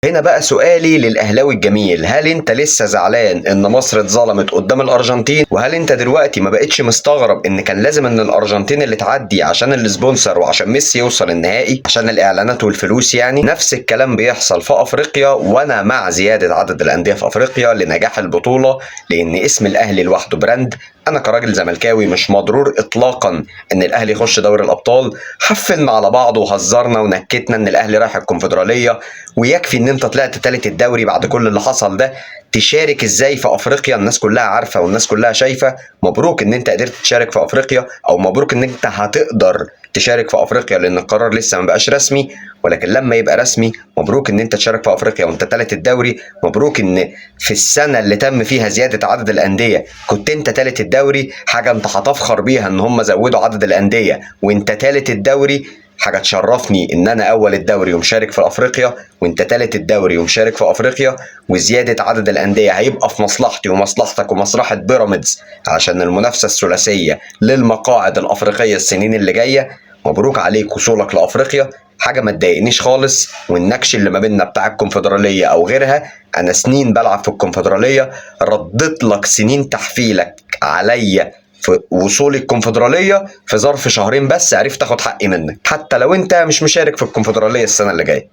هنا بقى سؤالي للاهلاوي الجميل، هل انت لسه زعلان ان مصر اتظلمت قدام الارجنتين؟ وهل انت دلوقتي ما بقتش مستغرب ان كان لازم ان الارجنتين اللي تعدي عشان ال sponsor وعشان ميسي يوصل النهائي عشان الاعلانات والفلوس؟ يعني نفس الكلام بيحصل في افريقيا، وانا مع زيادة عدد الاندية في افريقيا لنجاح البطولة، لان اسم الاهلي لوحده brand. انا كراجل زملكاوي مش مضرور اطلاقا ان الاهلي يخش دوري الابطال. حفلنا على بعض وهزرنا ونكتنا ان الاهلي رايح الكونفدراليه، ويكفي ان انت طلعت تالت الدوري بعد كل اللي حصل ده. تشارك ازاي في افريقيا؟ الناس كلها عارفه والناس كلها شايفه. مبروك ان انت قدرت تشارك في افريقيا، او مبروك ان انت هتقدر تشارك في افريقيا، لان القرار لسه ما بقاش رسمي، ولكن لما يبقى رسمي مبروك ان انت تشارك في افريقيا وانت تالت الدوري. مبروك ان في السنة اللي تم فيها زيادة عدد الاندية كنت انت تالت الدوري، حاجة انت هتفخر بيها ان هم زودوا عدد الاندية وانت تالت الدوري. حاجة تشرفني ان انا اول الدوري ومشارك في افريقيا، وانت تالت الدوري ومشارك في افريقيا. وزيادة عدد الاندية هيبقى في مصلحتي ومصلحتك ومصلحه بيراميدز عشان المنافسة الثلاثية للمقاعد الافريقية السنين اللي جاية. مبروك عليك وصولك لافريقيا، حاجة ما تضايقنيش خالص. والنكش اللي ما بيننا بتاع الكونفدراليه او غيرها، انا سنين بلعب في الكونفدراليه، رديت لك سنين تحفيلك عليا في وصولي الكونفدراليه في ظرف شهرين بس، عرفت اخد حقي منك حتى لو انت مش مشارك في الكونفدراليه السنة اللي جاية.